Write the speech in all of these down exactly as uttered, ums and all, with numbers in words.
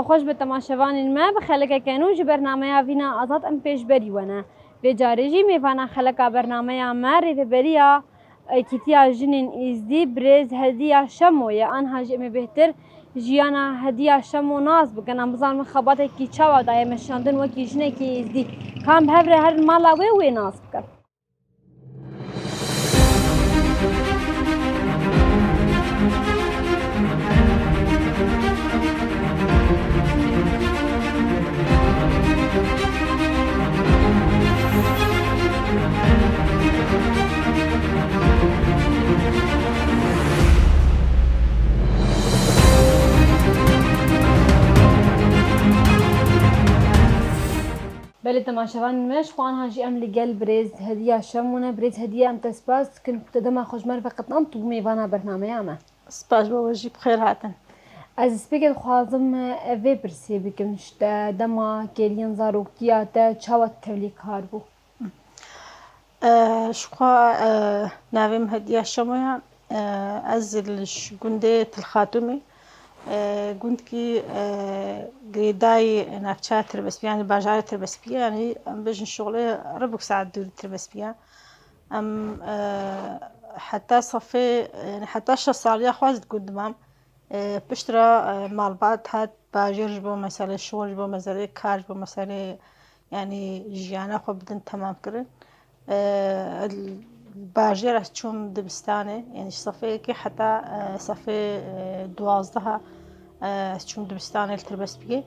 Xweş be temaşevanên me, bi xelekeke nû ji bernameya Vîna Azad em pêşberî we ne. Vê carê jî mêvana xeleka bernameya me rêveberiya Êkîtiya Jinên Êzdî birêz Hediya Şemo ye. Anha jî em ê bêhtir jiyana Hediya Şemo nas bikin. Em bizanin xebatekî çawa daye meşandin wekî jinekî Êzdî. Ka em bi hev re herin mala wê û wê nas bikin. Belê temaşevanên me, ji xwe anha jî em li gel birêz Hediya Şemo ne. Birêz Hediya, em te spas dikin ku te dema xwe ji me re veqetand, tu bû mêvana bernameya me. Spas bo we jî, bi xêr hatin. Ez spêkê dixwazim, e, vê pirsê bikim ji te, dema kêliyên zaroktiya te çawa tevlîkar bû? E, ji xwe, e, navê min Hediya Şemo ye. E, ez li ş-, gundê Til Xatumê, e, gundkî, e, girêdayî navçeya Tirbespî, yanî bajarê Tirbespî, yanî em bêjin şixulê ribik saet dûrî Tirbespî ye. Em, e, heta sefê, yanî heta şeş saliya xwe ez di gund mam. E, piştre, e, malbat hat bajêr ji bo meselê şixul, ji bo meselê kar, ji bo meselê, yanî jiyana xwe bidin temam kirin. E, bajêr ez çûm dibistanê, yanî sefê yekê heta, e, sefê, e, duwazdeha, e, ez çûm dibistanê li Tirbespiyê.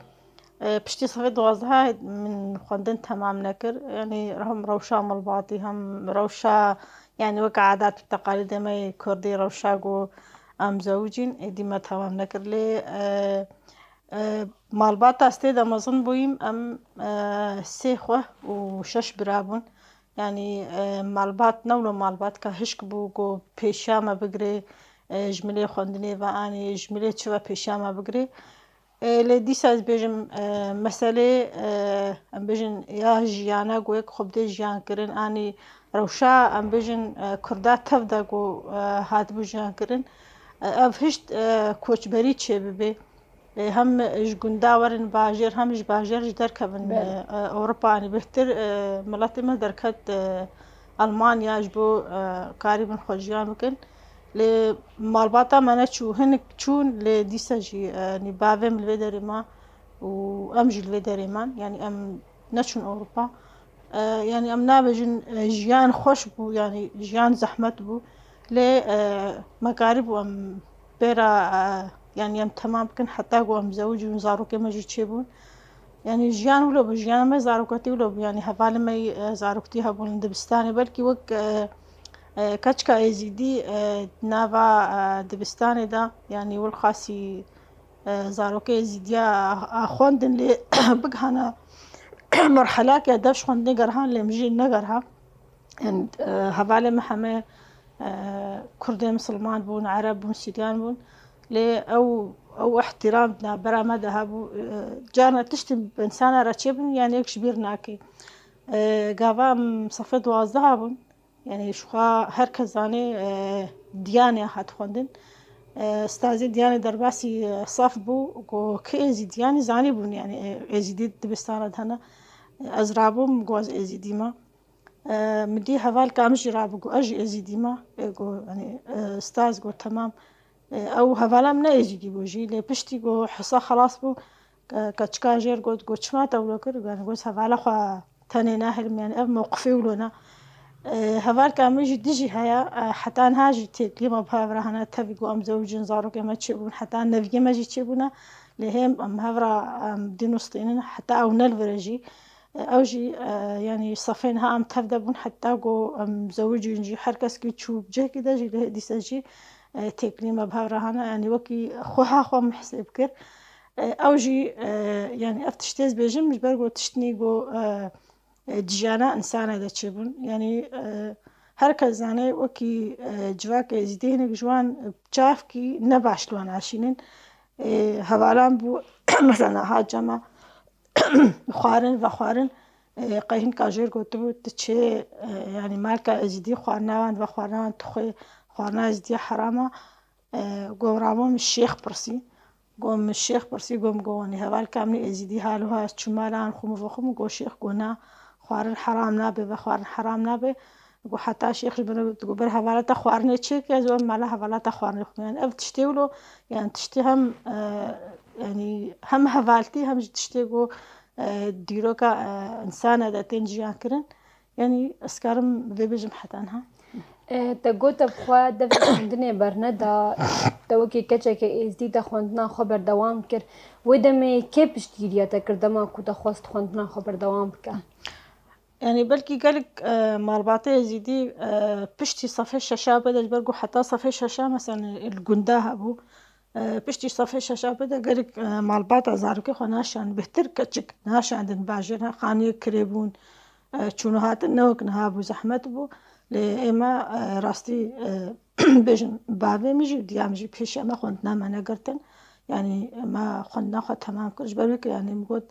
E, piştî sefê duwazdehê min xwendin temam nekir. Yanî hem rewşa malbatî, hem rewşa, yanî wek adat û teqalîdê me yê kurdî, rewşa ku em zewicîn, êdî me temam nekir. Lê, e, e, malbata ez tê de mezin bûyîm, em, e, sê xwe û şeş bira bûn. Yanî, e, malbat, ne wilo malbat ka hişk bû ku pêşiya me bigirê, e, ji milê xwendinê ve anî, ji milê çi ve pêşiya me bigirê. E, lê dîsa ez bêjim, e, meselê, e, em bêjin ya jiyana ku yek xwe bidê jiyan kirin, anî rewşa, em bêjin, e, kurda tev de ku, e, hatibû jiyan kirin, e, ev hişt, e, koçberî çêbibe. E, hem ji gunda werin bajêr, hem ji bajêr ji derkevin, Belê. e, e, Ewropa, anî bêhtir, e, miletê me derket, e, Almanya ji bo, e, karîbin xwe jiyan bikin. Lê malbata me neçû, hinek çûn, lê dîsa jî, e, nî bavê min li vê derê ma û em jî li vê derê man. Yanî em neçûn Ewropa. E, yanî em nabêjin, e, jiyan xweş bû, yanî jiyan zehmet bû. Lê, e, me karîbû em bêra, e, yanî em temam bikin heta ku em zewicîbûn, zarokê me jî çêbûn. Yanî jiyan wilo bû, jiyana me zarokatî wilo bû. Yanî hevalê me, e, zaroktî hebûn li dibistanê. Belkî wek, e, e, keçika Êzîdî, e, nava, e, dibistanê de, yanî wilxasî, e, zarokê Êzîdiya axwendin lê bigihana merhelake dev ji xwendinê gerihan lê min jî negeriha. Yanî, e, hevalê me heme, e, Kurdê misilman bûn, Ereb bûn, Siryan bûn. Lê ew, ew ihtiram di navbera me de hebû. E, carna tiştê bi insana re çêbin, yanî yek ji bîr nake. E, gava em sefê duwazdeh bûn. Yanî ji xwe her kes zanê, e, Diyanê hat xwendin. E, stazê Diyanê derbasî, e, saf bû, ku ki Êzîdiyanî zanîbûn, yanî, e, Êzîdî dibistana de hene. Ez rabûm, got ez Êzîdî me. E, min dî hevalka min jî rabû, got ez jî Êzîdî me. E, got, yanî, e, staz got, temam. E, ew hevala min ne Êzîdî bû jî, lê piştî got hisa xelas bû, ke-, keçika jêr got, got çima te wilo kir? Yanî got hevala xwe tenê nahêlim, yanî ev mewqifê wilo ne. E, hevalka min jî dijî heye, e, heta niha jî têkilî me bi hev re hene, tevî got em zewicîn, zarokê me çêbûn, heta neviyê me jî çêbûne. Lê hêm em hev re, em dîn û stînin, heta ew ne li vir e jî. E, ew jî, e, yanî sefê niha em tev de bûn, heta got em zewicîn jî, her kes kî çû bi cihekî de jî, lê dîsa jî, e, têkilî me bi hev re hene, yanî wekî xweha xwe min hisêb kir. E, ew jî, e, yanî ev tiştê ez bêjim, ji ber got tiştnî got, e, e, di jiyana insana de çêbûn. Yanî, e, her kes zane wekî, e, civakê Êzîdî hinek ji wan, e, çavkî ne baş li wan aşînin. E, hevalan bû, mesela niha cema xwarin vexwarin, e, qey hinka jêr gotibû, tu çê, e, yanî malka Êzîdî xwarina wan vexwarina wan tu xwê xwarina Êzîdî herama. E, got rabûm şêx pirsî. Go min şêx pirsî, go min go wanî hevalka min ê êzîdî hal û ha çû mala an xwe min vexwe min go şêx go na, xwarin heram nabe, vexwarin heram nabe. Go heta şêx ji min re digo ber hevala te xwarinê çêke, ez û em mala hevala te xwarinê xwe. Yani ev tiştê wilo, yani tiştê hem, e, yani hem hevaltî hem jî tiştê go, e, dîroka, e, însana de tên jiyan kirin. Yani ez karim vê bêjim heta niha. E, te got te bi xwe devê xwendinê berneda, te wekî keçeke êzdî te xwendina xwe berdewam kir. Wê demê kê piştgiriya te kir dema ku te xwest xwendina xwe berdewam bike? Yani belkî gelek, e, malbatê êzîdî, e, piştî sefê şeşa bide, ji ber ku heta sefê şeşa mesela li gunda hebû. E, piştî sefê şeşa bide gelek, e, malbata zarokê xwe naşan, bêhtir keçik naşandin bajêr, ha, xaniyê kirê bûn. E, çûn û hatin ne wek niha bû, zehmet bû. Lê ême, e, rastî, e, bêjin bavê min jî û diya min jî pêşiya me xwendina me negirtin. Yani me xwendina xwe temam kir. Ji ber wê ku yani min got,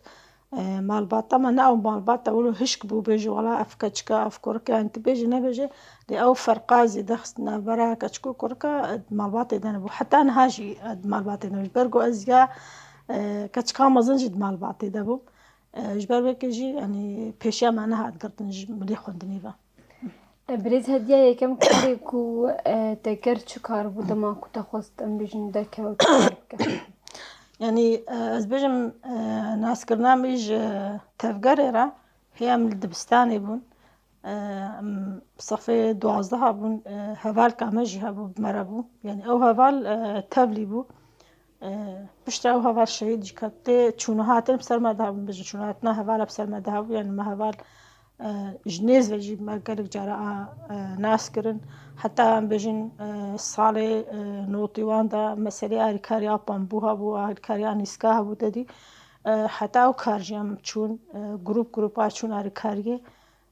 e, malbata me ne ew malbata wilo hişk bû bêjî wela ev keçika, ev kurika, yani tu bêjî nebêjî. Lê ew ferqa zêde xist navbera keçik û kurika, e, di malbatê de nebû. Heta niha jî, e, di malbatê de nebû. Ji ber ku ez ya, e, keçika mezin jî di malbatê de bûm. E, ji ber wê ke jî, yanî pêşiya me nehat girtin ji milê xwendinê ve. E, Birêz Hediya, yekem karê ku, e, te kir çi kar bû dema ku te xwest, em bêjin, derkeve û tu kar bike? Yanî, e, ez bêjim, e, naskirina min ji tevgerê re, hê em li dibistanê bûn. E, em sefê duwazdeh bûn, e, hevalka me jî hebû, bi me re bû. Yanî ew heval, e, tevlî bû. E, piştre ew heval şehîd jî ket. Lê çûn û hatin bi ser me de hebûn, bêjin çûn û hatina hevala bi ser me de hebû. Yanî me heval, e, ji nêz ve jî me gelek cara a, e, nas kirin. Heta em bêjin, e, salê, e, notî wan de meselê alîkarî a pambû hebû, alîkarî a nîska hebû te dî. E, heta ew kar jî em çûn, e, grup grup a çûn alîkariyê.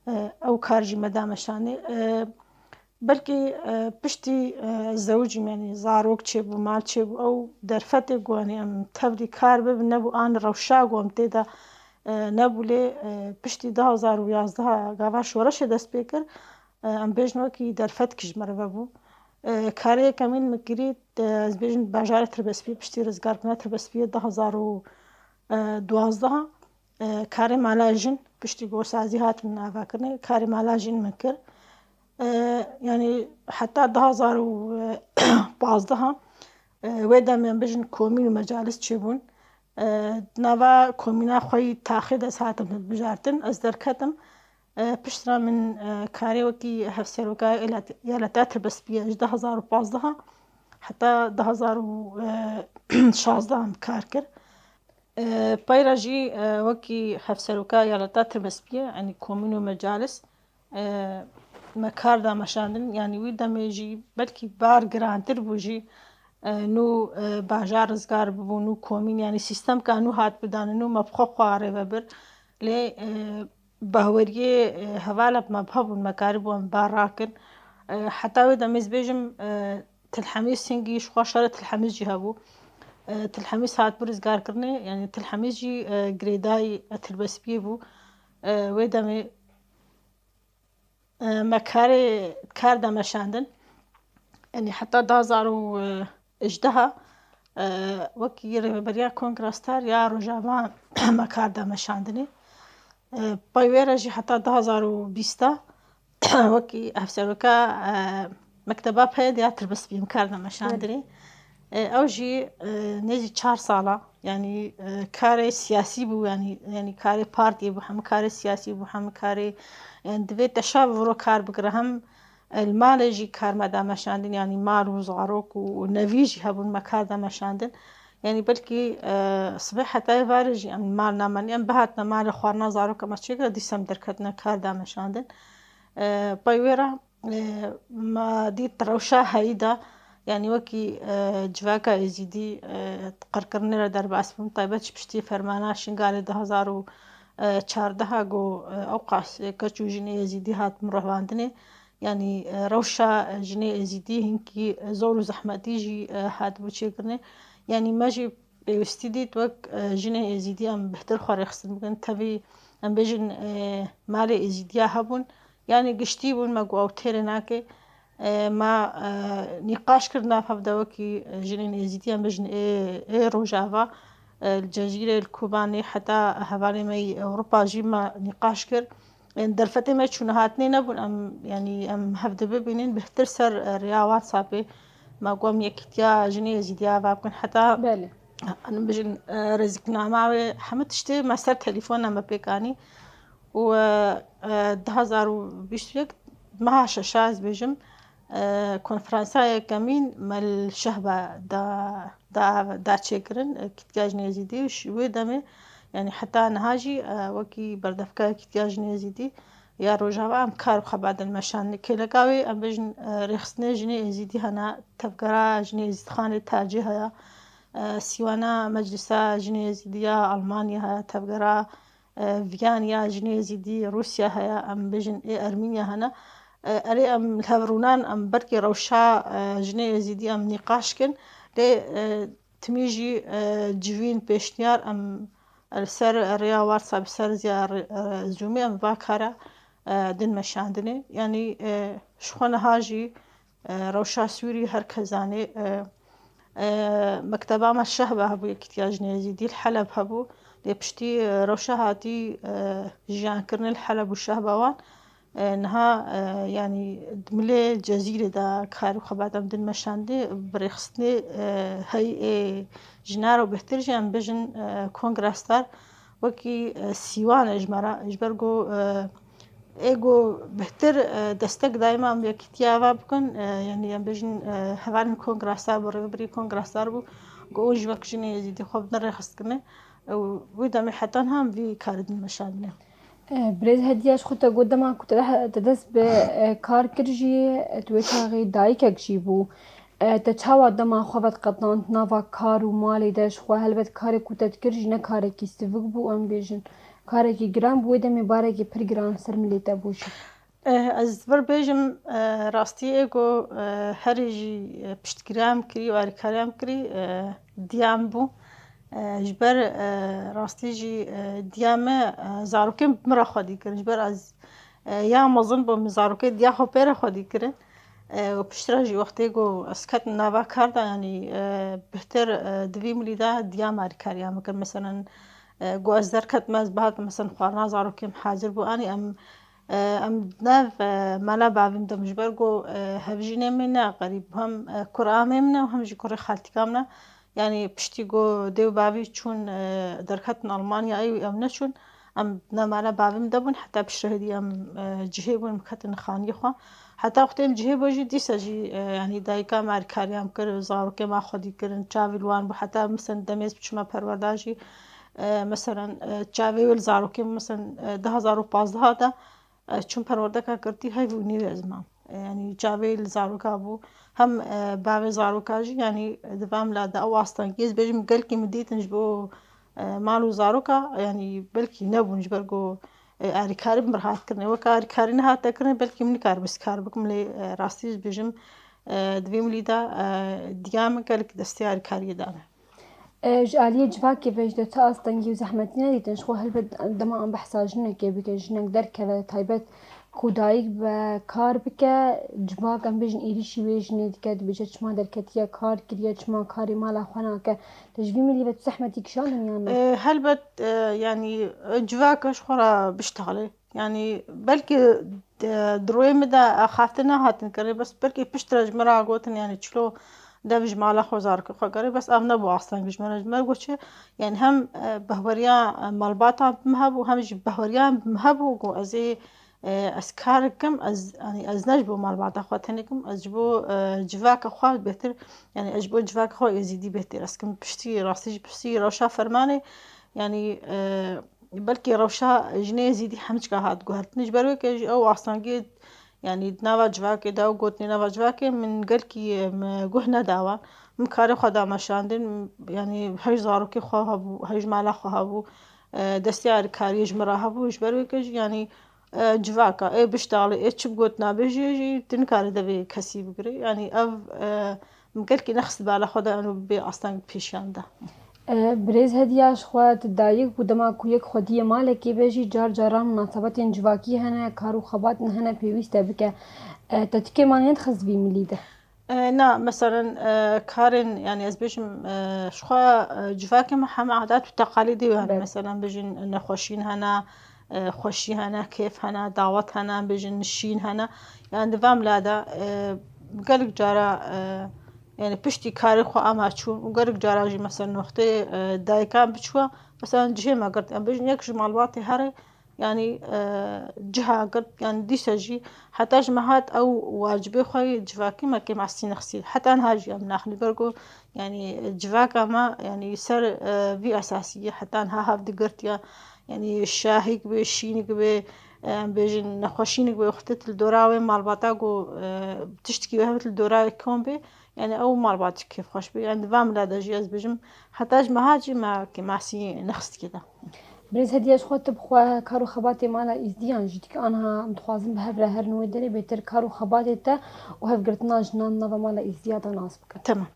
E, ew kar jî me da meşanê. E, belkî, e, piştî, e, zewicîm, yanî zarok çêbû, mal çêbû, ew derfetê ku, yanî em tevlî kar bibin, nebû an rewşa ku em tê de, e, nebû lê, e, piştî du hazar û yazdeh gava şoreşê dest pê kir, e, em bêjin wekî derfetkî ji me re vebû. E, karê yekemîn min kirî, e, ez bêjim bajarê Tirbespiyê piştî rizgarkirina Tirbespiyê du hazar û duwazdeh. E, karê mala jin, piştî ku sazî hatin avakirinê, karê mala jin min kir. E, yanî heta du hazar û pazdeh, e, wê demê em bêjin komîn û mecalis çêbûn. E, di nava komîna xwe yî taxê de ez hatim hilbijartin, ez derketim. E, piştre min, e, karê wekî hevseroka Eyalet-, Eyaleta Tirbespiyê ji du hazar û pazdeh heta du hazar û şazdeh em kar kir. E, peyra jî, e, wekî hevseroka Eyaleta Tirbespiyê, yanî komîn û mecalis, e, me kar da meşandin. Yanî wî demê jî belkî bar girantir bû jî, e, nû, e, bajar rizgar bibû, nû komîn, yanî sîstemka nû hat bidanin, nû me bi xwe xwe arê vebir. Lê, e, baweriyê, e, hevala bi me bi hebûn, me karibû em bar rakin. E, heta wê demê ez bêjim, e, Til Hemîz hingî ji xwe şerê Til Hemîz jî hebû. E, Til Hemîz hatibû rizgarkirinê, yanî Til Hemîz jî, e, girêdayî, e, Tirbespiyê bû. E, wê demê, e, me karê, kar da meşandin. Yanî heta du hazar û hejdeh, e, wekî rêveberiya Kongra Star ya Rojava me kar da meşandinê. E, pey wê re jî heta du hazar û bîst wekî hevseroka, e, Mekteba Peyê ya Tirbespiyê em kar da meşandinê. E, ew jî, e, nêzî çar sala, yanî, e, karê siyasî bû, yanî, yanî karê partiyê bû, hemû karê siyasî bû, hemû karê, yanî divê te şav viro kar bikire, hem, e, li malê jî kar me da meşandin, yanî mal û zarok û, û nevî jî hebûn me kar da meşandin. Yanî belkî, e, sibê heta êvarê jî em li mal namanî, em bihatina malê xwarina zaroka me çêkira, dîsa em derketine kar da meşandin. E, pey wê re, e, me dît rewşa heyî de, yanî wekî, e, civaka Êzîdî, e, qirkirinê re derbas bûn, taybet ji piştî fermana Şingalê du hazar û çardeh ku, e, ewqas, e, keç û jinê Êzîdî hat mirevandinê, yanî, e, rewşa, e, jinê Êzîdî hinkî, e, zor û zehmetî jî, e, hatibû çêkirinê. Yanî me jî pêwîstî dît wek, e, jinê Êzîdî em bêhtir xwe rêxistin bikin. Tevî em bêjin, e, malê Êzîdiya hebûn, yanî giştî bûn, me got ew têrê nake. E, me, e, nîqaş kir nav hev de wekî jinên Êzîdî em bijin ê, ê Rojava, e, li Cezîrê, li Kobanê, heta hevalê me yî Ewropa jî me nîqaş kir. Ên derfetê me çûne hatinê nebûn, em, yanî em hev de bibînin, bihtir ser, e, rêya WhatsAppê me got em yekîtiya jinê Êzîdî ava bikin. Heta Belê. em bijin, e, rêziknama wê hemû tiştê me ser telefon me pêk anî. Û, e, e, du hazar û bîst û yek meha şeşa ez bêjim, e, konferansa yekemîn me li Şehba da, da, da çêkirin, e, Kîtkiya Jinê Êzîdî û ji wê demê, yanî heta niha jî, e, wekî berdevka Kîtkiya Jinê Êzîdî ya Rojava em kar û xebat din meşandin. Kêleka wê em bêjin, e, rêxistinê jinê Êzîdî hene, tevgera jinê Êzîdxanê tacî heye, e, sîwana Meclisa Jinê Êzîdî ya Almanya heye, tevgera e, Viyaniya jinê Êzîdî, Rûsya heye, em bêjin ê Ermîniya hene. E, erê em li hev rûnan, em belkî rewşa, e, jinê Êzîdî em nîqaş kin. Lê, e, timî jî, e, civîn pêşniyar em li ser rêya WhatsApp, ser ziya rê-, e, Zoomê em va kara, e, din meşandinê. Yanî, e, ji xwe niha jî, e, rewşa Sûrî her kes zanê. E, e, mekteba me Şehba hebû, Yekîtiya Jinê Êzîdî li Heleb hebû. Lê piştî, e, rewşa hatî, e, jiyankirinê li Heleb û Şehba wan, e, niha, e, yanî di milê Cezîrê de kar û xebat em din meşandê, bi rêxistinê, e, heyê jinar û bêhtir jî em bijin, e, kongresdar wekî, e, sîwan e ji me re, ji ber ku, e, ê ku bêhtir, e, destek daye me em yekîtiya ava bikin, e, yanî em bêjin, e, hevalên kongresdar bû, rêvebirî kongresdar bû, ku hûn jî wek jinê Êzîdî xwe bidin rêxistinê. Û wê demê heta niha em vî karî din meşandine. E, Birêz Hediya, ji xwe te got dema ku te de-, te dest bi, e, kar kir jî, e, tu wê çaxê dayikek jî bû. E, te çawa dema xwe vediqetand nava kar û malê de? Ji xwe helbet karê ku te dikir jî ne karekî sivik bû, em bêjin karekî giran bû, wê demê barekî pir giran li ser milê te bû jî. Eh, ez vir bêjim, eh, rastî ê ku, eh, herî jî, eh, piştgiriya em kirî û alîkariya em kirî, eh, diya min bû. Eh, ji ber, eh, rastî jî, eh, diya me, eh, zarokên bi min re xwedî kirin. Ji ber ez, eh, ya mezin bûm, zarokê diya xwe pê re xwedî kirin. Eh, û piştre jî wextê ku ez ketim nava kar de, yanî, eh, bihtir, eh, di vî milî de diya me alîkariya min kir. Meselen, eh, ku ez derketim, ez bihatim, meselen, xwarina zarokê min hazir bû. Anî em, e, em di nav, e, mala bavê min de bûn, ji ber ku, e, hevjînê min ne xerîb bû, hem, e, kura amê min e û hem jî kurê xaltîka min e. Yanî piştî ku dê û bavî çûn, e, derketin Almanyayê û ew neçûn, em di nav mala bavê min de bûn, heta piştre hêdî em, e, cihê bûn, em ketin xaniyê xwe. Heta wextê em cihê bûn jî dîsa jî, e, yanî dayika me alîkariya min kir, zarokê me xwedî kirin, çavê li wan bû, heta, meselen, demê ez biçûme perwerda jî, e, meselen, e, çavê wê li zarokê, meselen, e, du hazar û pazdeh de, e, çûm perwerdeka girtî, heyv û nîv ez mam. E, yanî çavê li zaroka bû, hem, e, bavê zaroka jî, yanî, e, di van mila de ew astengî, ez bêjim, gelkî min dîtin ji bo, e, mal û zaroka, yanî belkî nebûn ji ber ku, e, alîkarî bi min re hat kirinê. Weke alîkarî nehate kirinê, belkî min nikaribû ez kar bikim, lê, e, rastî ez bêjim, e, di vê milî de, e, diya min gelek destê alîkariyê dane. E, ji aliyê civakê ve jî de tu astengî û zehmetî nedîtin. Ji xwe helbet dema em behsa jinekê bikin, jinek derkeve taybet ku dayik be, kar bike, civak, em bêjin, êrîşî wê jinê dike, dibêje çima derketiye, kar kiriye, çima karê mala xwe nake. Te ji vî milî ve tu zehmetî kişandin yan na? E, helbet, e, yanî, e, civaka ji xwe re biştexile. Yanî belkî, e, di royê min de axaftin nehatin kirin, bes belkî piştre ji min re gotin, yanî çilo dev ji mala xwe zarokê xwe gerê, bes ev nebû asteng ji min re. Ji me re got çi, yanî hem, e, behweriya, e, malbata min hebû, hem jî behweriya min hebû ku ez ê, e, ez kar kim, ez, yanî ez ne ji bo malbata xwe tenê kim, ez ji bo, e, civaka xwe bêhtir, yanî ez ji bo civaka xwe Êzîdî bêhtir, ez kim piştî, rastî jî piştî rewşa fermanê, yanî, e, belkî rewşa jinê Êzîdî hemçika hat guhertin. Ji ber wê ke jî ew astengiyê, yanî di nava civakê de, ew gotinê nava civakê min gelkî, em, guh nedawan. Min karê xwe da meşandin, yanî hej zarokê xwe hebû, hej mala xwe hebû, e, destê alîkariyê ji min re hebû. Ji ber wê ke jî, yanî, e, civaka, ê biştexilê, ê çi bi gotina bêjê jî, tu nikarî devê kesî bigirî. Yanî ev, e, min gelkî nexist bala xwe de, eno bê asteng pêşiyan de. E, Birêz Hediya, ji xwe tu dayik bû, dema ku yek xwediyê malekê be jî car caran minasebetên civakî hene, kar û xebat hene pêwîst te bike. E, te tu kêmanî nedixist vî milî de? E, na, meselen, e, karên, yani ez bêjim, e, ji xwe, e, civakê me heme adet û teqalîdê wê hene. Belê. Meselen, bêjin nexweşîn hene, e, xweşî hene, kêf hene, dawet hene, bêjin şîn hene. Yani di van mila de, e, gelek cara, e, yani piştî karê xwe ama çûn û gelek cara jî meselen noxtê, e, dayikan biçûwa, meselen cihê me girt. Em bêjin yek ji malbatê here, yani, e, ciha girt, yani dîsa jî heta ji me hat ew wacibê xwe yê civakî me kêmasî nexistî. Heta niha jî em naxin ber ku, yani civaka me, yani ser, e, vî esasî ye, heta niha hev digirtiye. Yani şahik be, şînik be, e, em bêjin nexweşînik be, wextê tu li dora wê malbata ku, e, tiştkî wê hebit li dora wê kom be, yani ew malbatî kêfxweş be. Yani di van mila de jî ez bêjim, heta ji me hat jî me kêmasî nexistikê de. Birêz Hediya, ji xwe tu bi xwe kar û xebatê mala Îzdiyan jî dike, anha em dixwazin bi hev re herin wê derê bêtir kar û xebatê te û hevgirtina jinan nava mala Îzdiya de nas bikin. Tamam.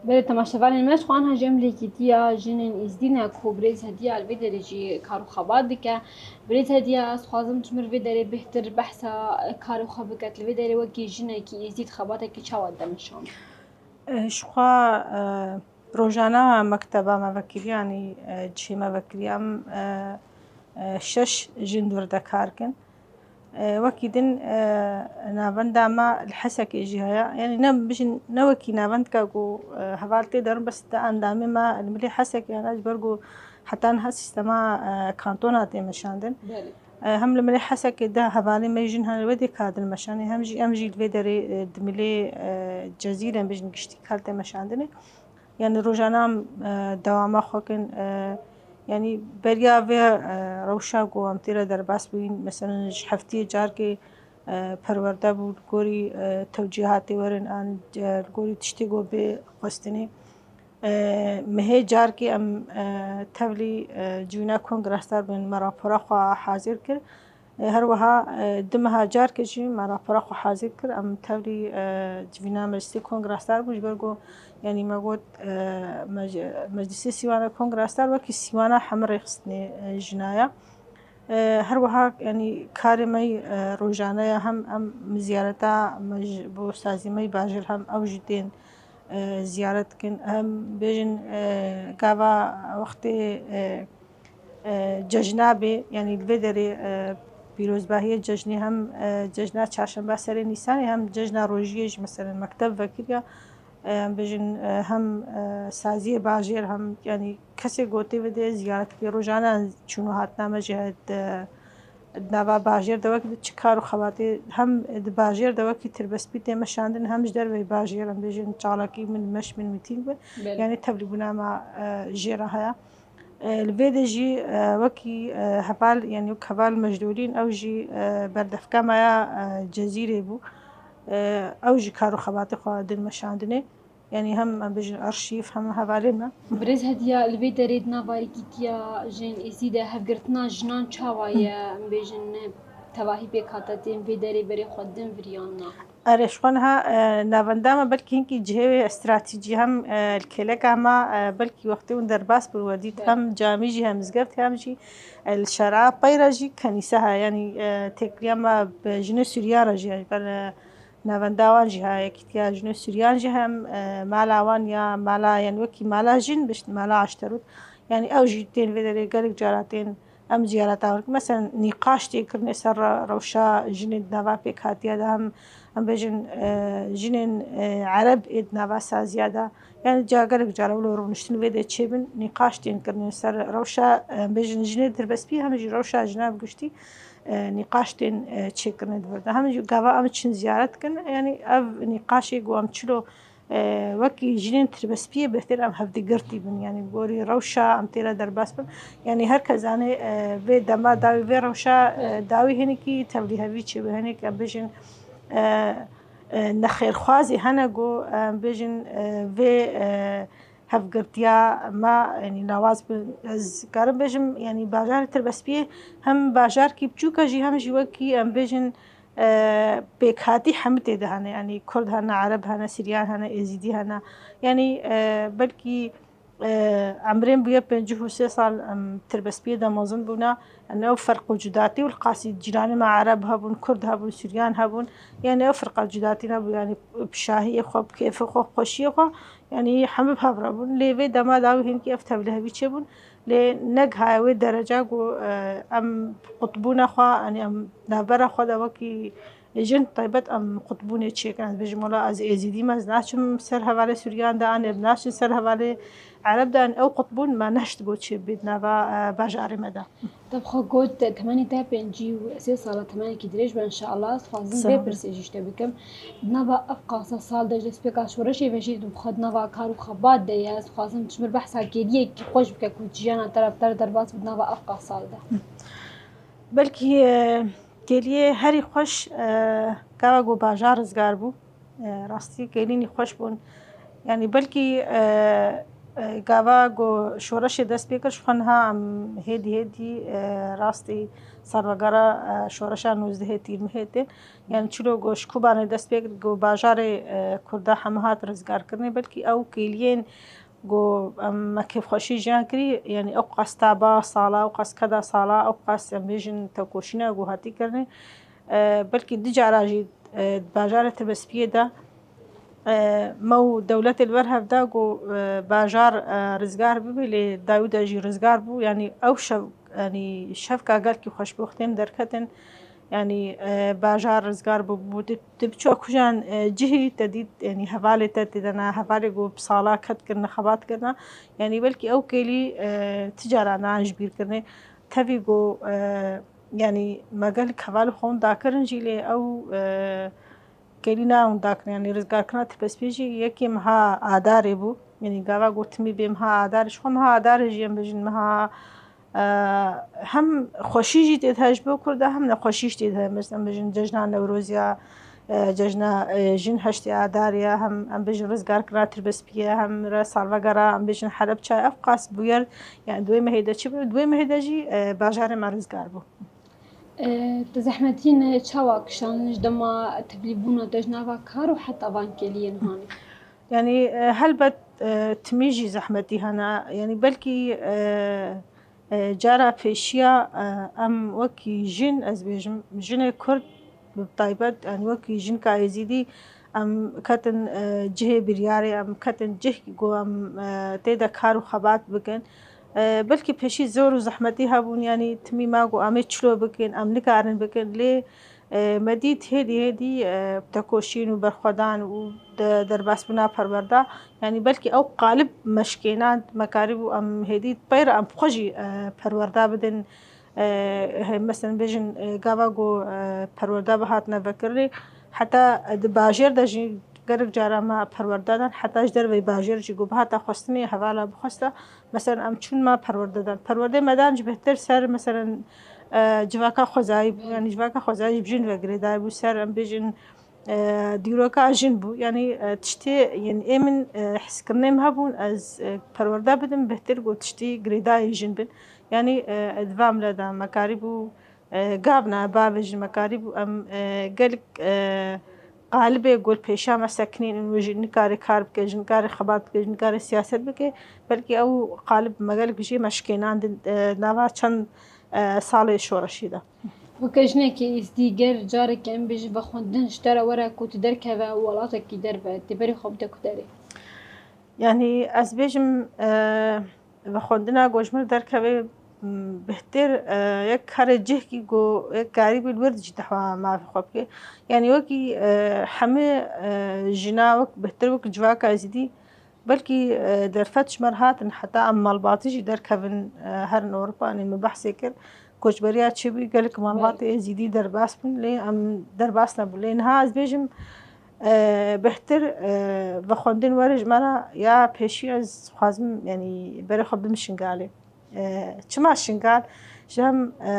Belê, temaşevanên me, ji xwe anha jî em li Yekîtiya Jinên Êzdî ne ku Birêz Hediya li vê derê jî kar û xebat dike. Birêz Hediya, ez dixwazim tu ji min vê derê bêhtir behsa karê xwe bike. Tu li vê derê wekî jinekî Êzdî xebatekî çawa dimeşand? E, ji xwe, e, rojane mekteba me vekirî, yanî, e, cihê me vekirî, em, e, e, şeş jin di wir de kar kin. E, wekî din, e, navenda me li Hesekê jî heye. Yanî ne bijin, ne wekî navendka ku, e, heval tê de rin, bes di endamê me li milê Hesekê hene, ji ber ku heta niha sîstema, e, kantona tê meşandin. Belê. E, hem li milê Hesekê de hevalê me jin hene, wê dê kadin meşanê, hem jî, em jî li vê derê, e, di milê, e, Cezîrê em bijin giştî kar tê meşandinê. Yani rojane em, e, dewama xwe kin, e, yani beriya vê, e, rewşa ku em tê re derbas bûyîn, meselen ji heftiyê carkê, e, perwerde bû, li gorî, e, tewcîhatê werin an, e, li gorî tiştê ku bê xwestinê. E, mehê carkê em, e, tevlî, e, civîna kongresdar bûn, me rapora xwe hazir kir. E, her wiha, e, du meha carkê jî me rapora xwe hazir kir. Em tevlî, e, civîna Meclisê Kongresdar bû, ji ber ku, yanî me got, e, mec-, Meclisê Sîwana Kongresdar wekî sîwana hemî rêxistinê, e, jinaya. E, her wiha, yanî karê me, e, rojane ye, hem em ziyareta me ji bo sazî me bajêr hem ew jî tên, e, ziyaret dikin. Em bêjin, e, gava wextê, e, e, cejna bê, yanî li vê derê, e, pîrozbahiyê cejnê hem, e, cejna çarşemba serê Nîsanê hem cejna rojiyê jî meselen mekteb vekiriya. E, em bêjin, e, hem, e, saziyê bajêr hem, yanî kesê gotê vê de ziyaret bê. Rojane çûn û hatina me jî heye di, di nava bajêr de wekî di çi kar û xebatê hem di bajêr de wekî tirbespî tê meşandin hem ji derveyî bajêr, em bêjin çalakî bin, meş bin, mîtîng bin. Belê. Yanî tevlîbûna me, e, jê re heye. E, li vê de jî, e, wekî, e, heval, yanî wek heval Mejdolîn, ew jî, e, berdevka me ya, e, Cezîrê bû. E, ew jî kar û xebatê xwe din meşandinê. Yanî hem, em bêjin, arşîv, hem hevalên me. Birêz Hediya, li vê derê di nava Yekîtiya Jinên Êzî de hevgirtina jinan çawa ye? Em bêjin, tevahî pêk hate tên vê derê berê xwe din vir yan na? Erê, ji xwe niha, e, navenda me belkî hinkî cihê wê stratejî hem, e, li kêleka me, e, belkî wextê hûn derbas bin we dît, hem camî jî, hem mizgeft, hem jî, e, li şera pey re jî kenîse heye. Yanî, e, têkiliya me bi jinê Sûriyan re jî heye. Ber, e, navenda wan jî heye. Yekîtiya Jinê Sûriyan jî hem, e, mala wan ya mala, yanî wekî mala jin, bişt mala Aşterût. Yanî ew jî tên vê derê gelek cara tên. Em ziyareta wan dikin. Meselen, nîqaş tê kirinê ser re-, rewşa jinên di nava pêkhatiya de hem, em bêjin, e, jinên, e, ereb ê di nava saziya de. Yani, ca gelek cara wilo rûniştin vê de çêbin, nîqaş tên kirinê ser rewşa, em bêjin, jinê dirbespî, hem jî rewşa jina bi giştî, e, nîqaş tên, e, çêkirinê di vir de. Hem jî gava em çin ziyaret dikin, yani, ev nîqaşê ku em çilo E, wekî jinên tirbespiyê bêhtir em hevdigirtî bin. Yanî bi gorî rewşa em tê re derbas bin. Yanî her kes zanê, e, vê dema dawî vê rewşa, e, dawî hinekî tevlîhevî çêbû, hinek em bêjin, e, e, nexêrxwazî hene ku em bêjin, e, vê, e, hevgirtiya me, yanî lawaz bin. Ez karim bêjim, yanî bajarê tirbespiyê hem bajarkî biçûk e jî hem jî wekî em bêjin, e, pêkhatî hemî tê de hene. Yanî Kurd hene, Ereb hene, Siryan hene, Êzîdî hene. Yanî, e, belkî, e, emrên bûye pêncî û sê sal, em, tirbespiyê de mezin bûne. Yanî ew ferq û cudatî û li qasî cîranê me Ereb hebûn, Kurd hebûn, Siryan hebûn. Yanî ew firqa cudatî nebû. Yanî bi şahiyê xwe, bi kêfê xwe, bi xweşiyê xwe, yanî hemî bi hev re bûn. Lê vê dema dawî hinkî ev tevlihevî çêbûn. Lê negihaye wê derece ku, e, em qutbûna xwe, yanî em navbera xwe de wekî jin taybet em qutbûnê çêkin. Ez bêjim, wela ez êzîdî me, ez naçim ser hevalê Sûriyan de, an ê naçin ser hevalê Ereb de, an ew qutbûn me neşt got çê bê di nava, e, bajarê me de. Te bi xwe got, temenê te pêncî û sê sala, temenekî dirêj be, înşeallah. Ez dixwazim vê pirsê jî ji te bikim. Di nava ev qasa sal de, ji destpêka şoreşê ve jî tu bi xwe di nava kar û xebat de ye. Ez dixwazim tu ji min behsa kêliyekî xweş bike ku jiyana te re bi te re derbas bû di nava ev qasa sal de. Belkî, e, kêliyê herî xweş, e, gava ku bajar rizgar bû. E, rastî kêlînî xweş bûn. Yanî belkî, e, e, gava ku şoreşê dest pê kir, ji xwe niha em hêdî hêdî, e, rastî salvegera, e, şoreşa nûzdehê Tîrmihê tê. Yanî çilo ku ji Kobanê dest pê kir, ku bajarê, e, Kurda heme hat rizgarkirinê, belkî ew kêliyên ku em me kêfxweşî jiyan kirî, yanî ew qas taba sala, ew qas keda sala, ew qas em bêjin tekoşîna ku hatî kirinê. E, belkî du cara jî, e, di bajarê Tirbespiyê de, e, me û dewletê li ber hev da ku, e, bajar, e, rizgar bibe, lê dawî de jî rizgar bû. Yanî ew şev, yanî şevka gelkî xweş bû, wextê em derketin. Yanî, e, bajar rizgar bû, bû di, di biçû kujan, e, cihî te dît, yanî hevalê te tê de ne, hevalê ku bi sala ket kirine, xebat kirine. Yanî belkî ew kêlî, e, ti cara nan ji bîr kirine. Tevî ku, e, yanî me gelek hevalê xwe winda kirin jî, lê ew, e, kêlî nan winda kirin. Yanî rizgarkirina Tirbespiyê jî yekê meha Adarê bû. Yanî gava gotimî bê meha Adarê, ji xwe meha Adarê jî em bêjin meha, e, hem xweşî jî tê de heye ji bo Kurda, hem nexweşî jî tê de heye. Mesela em bêjin cejna Newroz ya, e, cejna, e, jin heştê Adar ya, hem em bêjin rizgarkirina Tirbespiyê, hem re salvegera em bêjin Helebçe. Ev qas bûyer, yanî di wê mehê de çi bû? Di wê mehê de jî, e, bajarê me rizgar bû. E, tu zehmetî ne çawa kişandin ji dema tevlîbûna te ji nava kar û heta van kêliyên hanê? Yanî, e, helbet, e, timî jî zehmetî hene. Yanî belkî, e, e, cara pêşiya, e, em wekî jin, ez bêjim, jinê Kurd bi taybet, yanî wekî jinka Êzîdî, em ketin, e, cihê biryarê, em ketin cih ku em, e, tê de kar û xebat bikin. E, belkî pêşî zor û zehmetî hebûn, yanî timî ma ku em ê çilo bikin, em nikarin bikin, lê, e, me dît hêdî hêdî, e, tekoşîn û berxwedan û de-, derbasbûna perwerda, yanî belkî ew qalib me şikênand, me karîbû em hêdî pey re em bi xwe jî, e, perwerda bidin. E, he, mesela bêjin, e, gava ku, e, perwerda bihatine vekirinê, heta di bajêr de jî gelek cara me perwerda dan, heta ji derveyî bajêr jî ku bihata xwestinê, hevala bixwesta, mesela em çûn me perwerde dan. Perwerdê me dan ji bêhtir ser, mesela, e, civaka xwezayî bû, yanî civaka xwezayî ji bin ve girêdayî bû, ser em bêjin, e, dîroka jin bû. Yanî, e, tiştê yên ê min, e, hizkirinê min hebûn, ez, e, perwerde bidim, bêhtir ku tiştî girêdayî jin bin. Yanî, e, di van mile de me karîbû, e, gavna bavê jin me karîbû, em, e, gelek, e, qalibê ku li pêşa me sekinînin, wê jî nikare kar bike, jî nikare xebat bike, jî nikare siyaset bike, belkî ew qalib me gelek jê me şikênandin, e, nava çend, e, salê şoreşî de. Weke jinekê Êzidî, ger careke em bêjin vexwendin ji te re were ku tu derkeve û welatekî derve, tê berê xwe bide ku derê? Yanî ez bêjim, e, vexwendina ku ji min derkeve, m, bêhtir, e, yek karê cihkî ku yek karîbî li wir jî dehwa mafê xwe bike. Yanî wekî, e, hemî, e, jina wek bêhtir wek civaka Êzidî, belkî, e, derfet ji me re hatin, heta em malbatî jî derkevin, e, herin Ewropa, yanî min behsê kir, koçberiya çêbû, gelek malbatê Êzidî derbas bûn, lê em derbas nebûn. Lê niha ez bêjim, E, bêhtir, e, vexwendin were ji me re ya pêşî ez xwazim, yanî berê xwe bidim Şingalê. E, çima Şingal? Ji hem, e,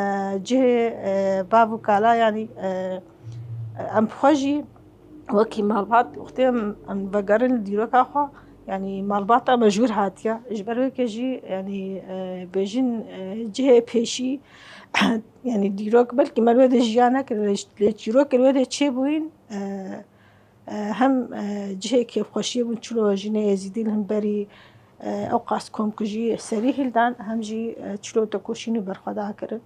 cihê, e, bav û kala, yanî, e, em bi xwe jî wekî malbat, wextê em, em vegerin li dîroka xwe, yanî malbata me ji wir hatiye. Ji ber wê ke jî, yanî, e, bêjin, e, cihê pêşî, yanî dîrok, belkî me li wê de jiyan nekirin, lê, lê çîrokên wê de çêbûyîn, e, e, hem, e, cihê kêfxweşiyê bûn, çilo jinê Êzîdî li hemberî, e, ew qas komkujî serî hildan, hem jî, e, çilo tekoşîn û berxwedana kirin.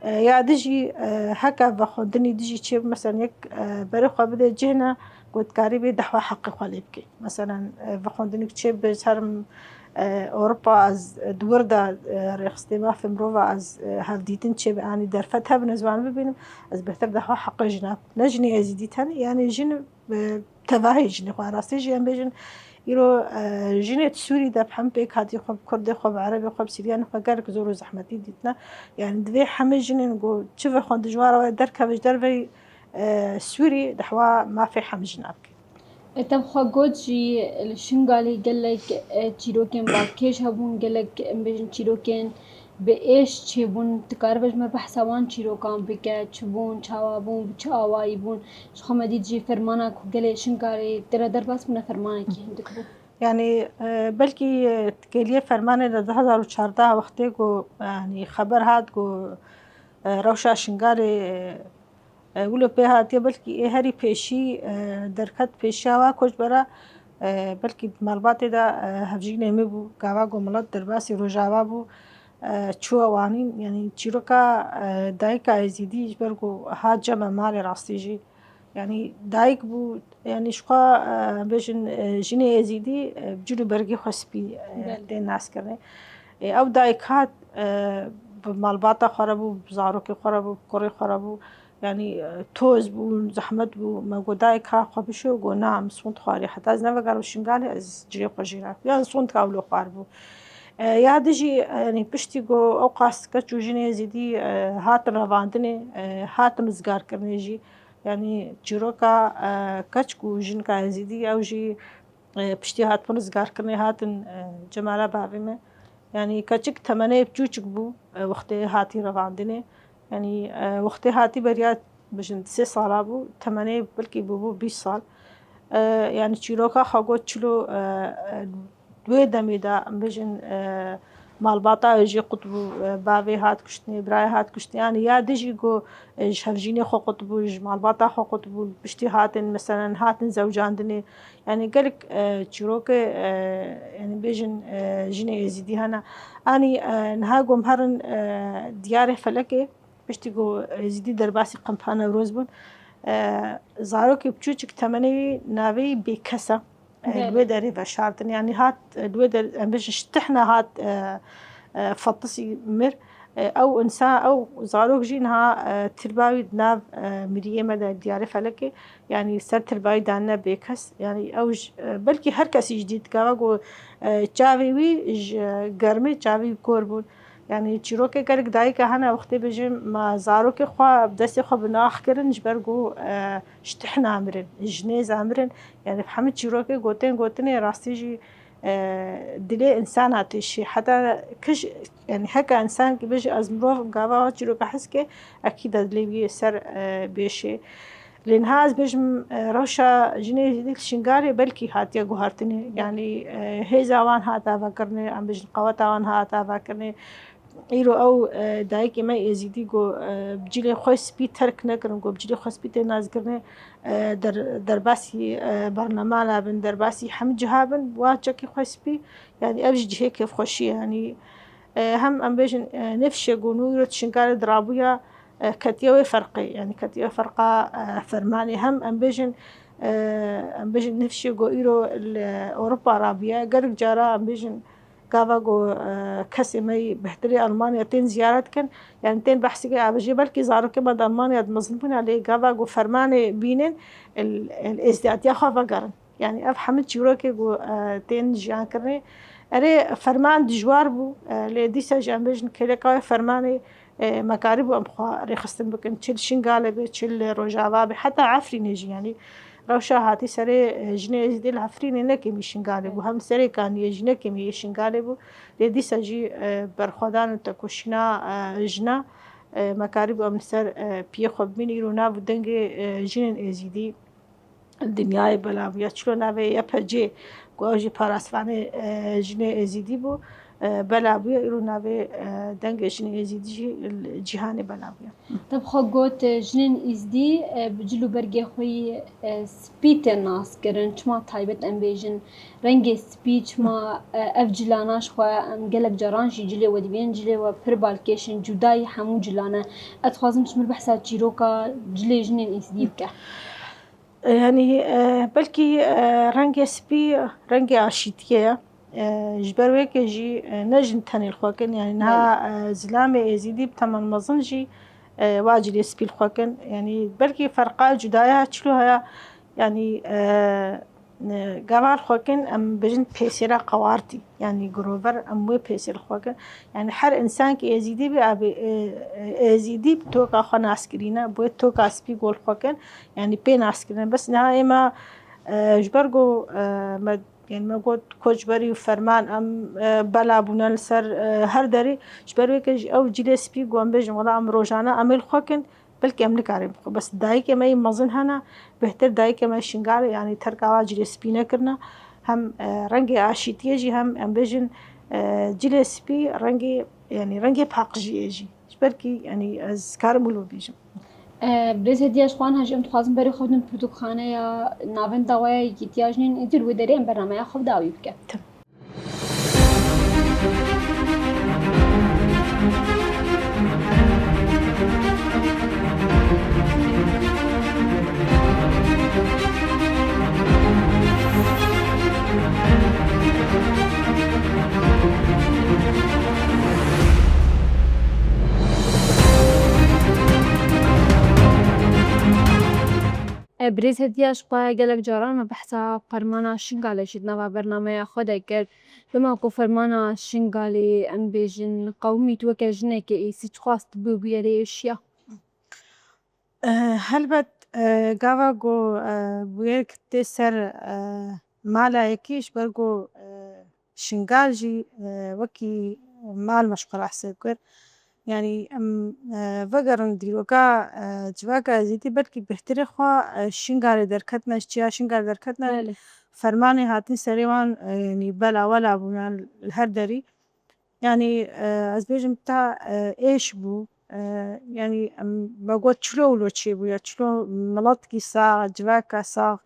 E, ya dijî, e, heke vexwendinî dijî çêbû, mesela yek, e, berê xwe bide cihna ku dikarî bê dehwa heqê xwe lê bikê. Mesela, e, vexwendinîk çêbibe, herim, e, Ewropa, ez, e, di wir de, e, rêxistê mafê mirova ez, e, hevdîtin çêbe, yanî derfet hebin ez wan bibînim, ez bêhtir dehwa heqê jina, ne jinê Êzîdî tenê, yanî jin, e, tevahê jinê xwe. Rastî jî em bêjin, îro, e, jinê di Sûrî de bi hem pêk hatî xwe, bi Kurdê xwe, bi Erebê xwe, bi Siryanê xwe gelek zor û zehmetî dîtine. Yanî divê hemê jinên ku çi vexwendin ji wan re derkeve ji derveyî, e, Sûrî, dehwa mafê hem jina bike. E, te bi xwe got jî li Şingalê gelek, e, çîrokên balkêş hebûn, gelek, em bêjin, çîrokên bi êş çêbûn. Tu karibe ji me behsa wan çîrokan bike, çi bûn, çawa bûn, bi çi awayî bûn? Ji xwe me dît jî fermana ku gelê Şingalê tê re derbas bûne, fermanekî hindik bû. Yanî, e, belkî, e, kêliyê fermanê de du hezar û çardeh wextê ku, yanî xeber hat ku, e, rewşa Şingalê, e, e, wilo pê hatiye, belkî ê herî pêşî, e, derket pêşiya wa koçbera, e, belkî di malbatê de, e, hevjînê min bû, gava ku milet derbasî Rojava bû, e, çû ewanîn, yanî çîroka, e, dayika Êzîdî ji ber ku hat cem me malê rastî jî, yanî dayik bû, yanî ji xwe, e, bêjin, e, jinê Êzîdî, e, bi cil û bergê xwe spî, e, Belê. Tên naskirinê. E, ew dayik hat, e, bi malbata xwe re bû, bi zarokê xwe re bû, bi kurê xwe re bû. Yanî, e, toz bû, zehmet bû. Me got, dayika xwe bişo, got, na, min sond xwarî. Heta ez nevegerim Şingalê, ez cilê xwe jê nakim. Yan sondka wilo xwar bû. E, ya dijî, e, yanî piştî ku ew qas keç û jinê Êzîdî, e, hatin revandinê, e, hatin rizgarkirinê jî, yanî çîroka, e, keç û jinka Êzîdî, ew jî, e, piştî hatibûn rizgarkirinê hatin, e, cemala bavê me. Yanî keçik temenê biçûçik bû, e, wextê hatî revandinê. Yanî, e, wextê hatî beriya, bijin, sê sala bû, temenê belkî bûbû bîst sal. E, yanî çîroka xwe got çilo, e, e, di wê demê de, em bêjin, e, malbata wê jî qut bû, e, bavê hat kuştinê, birayê hat kuştinê. Yanî ya dijî ku, e, ji hevjînê xwe qut bû, ji malbata xwe qut bû, piştî hatin, meselen, hatin zewcandinê. Yanî gelek, e, çîrokê, e, yanî bêjin, e, jinê Êzîdî hene. Anî, e, niha ku em herin, e, diyarê felekê, piştî ku Êzîdî derbasî Qempa Newroz bûn, e, zarokê biçûçik temenê wî navê wî Bêkes e. E, Belê. Li wê derê veşartin. Yanî hat, e, li wê der, em bêjin ji tihna hat, e, e, fetisî mir. E, ew însan, ew zarok jî niha, e, tirba wî di nav, e, miriyê me de, diyarê felekê, yanî ser tirba wî danine Bêkes. Yanî ew ji, e, belkî her kesî ji dît gava ku, e, çavê wî ji germê çavê wî kor bûn. Yanî çîrokê gelek dayika hene, wextê bêjin me zarokê xwe bi destê xwe bi nax kirin, ji ber ku, e, ji tihna mirin, ji nêza mirin. Yanî hemî çîrokê gotên gotinê rastî jî, e, dilê însana têşî. Heta kij, yanî heke însan ki bêje ez mirov gava çîroka hez ke, ekîd e dilê wî ser, e, bêşê. Lê niha ez bêjim, e, rewşa jinê Êzîdî li Şingalê belkî hatiye guhertinê. Yanî, e, hêza wan hate vekirinê, em bêjin qeweta wan hate vekirinê. Îro ew, e, dayikê me Êzîdî ku, e, bi cilê xwe spî terk nekirin, ku bi cilê xwe spî tên naskirinê, e, der-, derbasî, e, berlema nabin, derbasî hemî ciha bin, wa çekê xwe spî, yanî ev jî cihê kêfxweşî ye. Yanî, e, hem em bêjin, e, nifşê ku nû îro di Şingalê dirabûya, e, ketiye wê ferqê, yanî ketiye ferqa, e, fermanê. Hem em bêjin, e, em bêjin nifşê ku îro li Ewropa rabiye, gelek cara em bêjin gava ku, e, kesê me yî bêhtirê Almanya tên ziyaret kin, yanî tên behsî ke avêjê belkî zarokê me di Almanya de mezin bûne, lê gava ku fermanê bînin, li, li êzdiyatiya xwe vegerin. Yanî ev hemî çîrokê ku, e, tên jiyan kirinê. Erê, ferman dijwar bû, e, lê dîsa jî em bêjin kêleka wê fermanê, e, me karîbû em xwe rêxistin bikin. Çi li Şingalê be, çi li Rojava be, heta Efrînê jî, yanî Rewşa hatî serê, e, jinê Êzîdî li Efrînê ne kêmî Şingalê bû, hem serê kaniyê jî ne kêmî yê Şingalê bû. Lê dîsa jî, e, berxwedan û tekoşîna, e, jina, e, me karîbû em li ser, e, piyê xwe bibînin. Îro nav û dengê, e, jinên Êzîdî li dinyayê bela bûye. Çilo navê Y P G, ku ew jî parastvanê, e, jinê Êzîdî bû, e, bela bûye. Îro navê, e, dengê jinê Êzîdî jî li cîhanê bela bûye. Te bi xwe got, e, jinên Êzîdî, e, bi cil û bergê xwe yî, e, spî tên naskirin. Çima taybet em bêjin rengê spî, çima, e, ev cilana ji xwe em gelek caran jî cilê we dibînin, cilê we pir balkêş in, cudayî hemû cilan e. Ez dixwazim ji min behsa çîroka cilê jinên Êzîdî bike. E, yanî, e, belkî, e, rengê spî rengê aşîtiyê ye. E, ji ber wê ke jî, e, ne jin tenê li xwe kin, yanî niha, Belê. e, zilamê Êzîdî bi teman mezin jî, e, wa cilê spî li xwe kin. Yanî belkî ferqa cudaya çilo heye, yanî, e, e, gava li xwe kin, em bijin pêsêra qewartî, yanî girover em wê pêsê li xwe kin. Yanî her însankî Êzîdî be, abê, e, e, Êzîdî bi toka xwe naskirîne, bi wê toka spî go li xwe kin, yanî pê naskirine. Bes niha êma, e, ji ber ku, e, me, yanî me got koçberî û ferman em, e, bela bûne li ser, e, her derî. Ji ber wê ke jî ew cilê spî ku em bêjin, wela em rojane em ê li xwe kin, belkî em nikarîn bixwe. Bes dayikê me yî mezin hene, bêhtir dayikê me Şingalê, yanî terka wa cilê spî nekirine. Hem, e, rengê aşîtiyê jî hem em bêjin, e, cilê spî rengê, yanî rengê paqijiyê jî. Ji ber kî, yanî ez karim wilo bêjim. E, birêz Hediya, ji xwe niha jî em dixwazin berê xwe bidin pirtûkxaneya Navenda we ya Yekîtiya Jinên Êzîdî, li wê derê em bernameya xwe bi dawî bikin. Tim. E, birêz Hediya, ji xwe gelek caran me behsa fermana Şingalê jî di nava bernameya xwe de kir. Dema ku fermana Şingalê, em bêjin, qewimît weke jinekê Êzîdî, çiqas tu bû bûyerê êşiya? E, helbet, e, gava ku, e, bûyerek tê ser, e, mala yekî, ji ber ku, e, Şingal jî, e, wekî mal me ji xwe re hesab kir. Yanî em, e, vegerin dîroka, e, civaka Êzîdî belkî bêhtirê xwe, e, Şingalê derketine, ji çiya Şingalê derketine. Belê. Fermanê hatin serê wan, e, yanî bela wela bûne li her derî. Yanî, e, ez bêjim ta, e, êş bû. E, yanî em, me got çilo wilo çêbûye, çilo miletkî sax, civaka sax,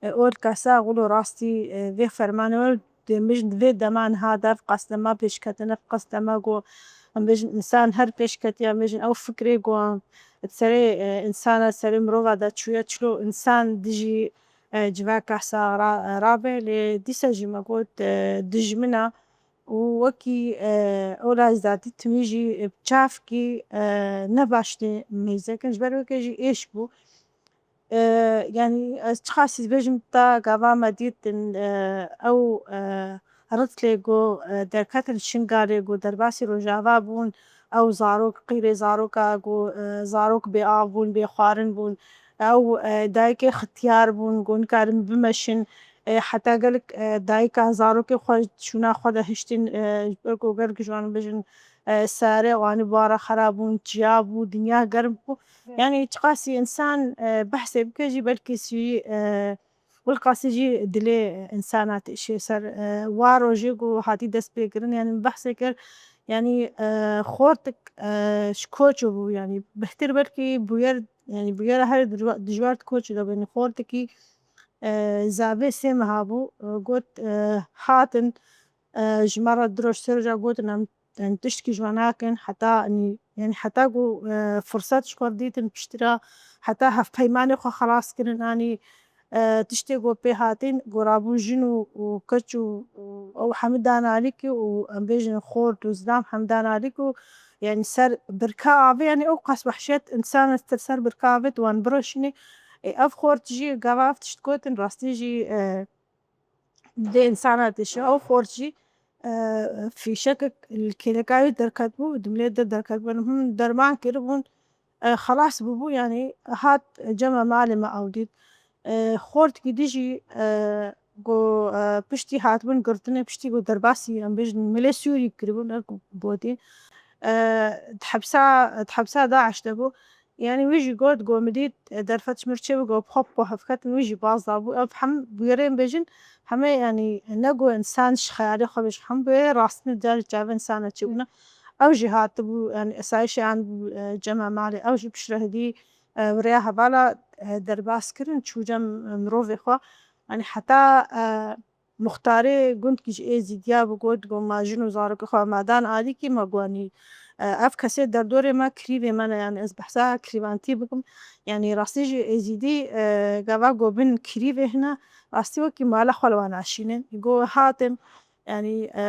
e, olka sax, wilo rastî, e, vê fermanê wilo dê, em bêjin, di vê dema niha de ev qas dema pêşketine, ev qas dema ku em bêjin însan her pêş ketiye, em bêjin ew fikrê ku di serê, e, însana, serê mirova de çûye, çilo însan dijî, e, civaka sax ra-, rabe, lê dîsa jî me got, e, dijmina û wekî, e, ola zatî timî jî, e, bi çavkî, e, ne baş tê mêze kin, ji ber weke jî êş bû. E, yanî ez çiqasî bêjim ta gava me dîtin, e, ew, e, ritlê ku, e, derketin Şingalê ku derbasî Rojava bûn, ew zarok, qîrê zaroka ku, e, zarok bê av bûn, bê xwarin bûn, ew, e, dayikê xitiyar bûn ku nikarin bimeşin, e, heta gelek, e, dayika zarokê xwe şûna xwe de hiştin, e, ji ber ku gelek ji wan bêjin, e, sare, wanî bara xera bûn, çiya bû, dinya germ bû. Evet. Yanî çiqasî însan, e, behsê bike jî belkî jî, e, wilqasî jî dilê însana têşê ser, e, wa rojê ku hatî dest pê kirin, yanî min behsê kir, yanî, e, xortik, e, ji koç bû, yanî bihtir belkî bûyer, yanî bûyera her dijwa-, dijwar di koçê de bû, yanî xortikî, e, zavê sê meha bû, e, got, e, hatin, e, ji me re du roj sê roja gotin em, em tiştkî ji we nakin, heta, yanî, yanî heta ku, e, firsat ji xwe dîtin piştira, heta hevpeymanê xwe xelas kirin, anî, e, tiştê ku pê hatin, ku rabûn jin û, û keç û, û ew hemû dan alîkî û em bêjin xort û zilam hemû dan alîkî û, yanî ser birka avê, yanî ew qas wehşet, însan ser, ser birka avê tu wan biroşînî. Ê, ev xort jî gava ev tişt gotin, rastî jî, e, dê însana têşe. Ew xort jî, e, fîşekek li kêleka wî derketibû, dimlê de derketibû. Hûn derman kiribûn, e, xelas bûbû, yanî hat cem me malê me ew dît. E, xortikî dî jî, e, ku, e, piştî hatibûn girtinê, piştî ku derbasî, em bêjin, milê Sûrî kiribûn, ev ku gotî, e, di hepsa, di hepsa DAIŞ de bû. Yanî wî jî got, ku min dît, e, derfet ji mir çêbû, ku bi xwe bi xwe hevketin, wî jî baz dabû. Ev hem bûyerên bêjin, heme, yanî ne ku însan ji xeyalê xwe bêjin, hem bûyerê rastî carê çavê însana çêbûne. Ew jî hatibû, yanî esayîşê anibû, e, cem malê. Ew jî piştre hêdî, e, bi rêya hevala, e, derbas kirin, çû cem, e, mirovê xwe. Yanî heta, e, muxtarê gundkî ji Êzîdiya bû, got, got, ma jin û zarokê xwe me dan alîkî, me got, yanî, e, ev kesê derdorê me kirîvê me ne, yanî ez behsa kirîvantî bikim. Yanî rastî jî Êzîdî, e, gava got bin kirîvê hene, rastî wekî mala xwe li wan naşînin. Got hatin, yanî, e,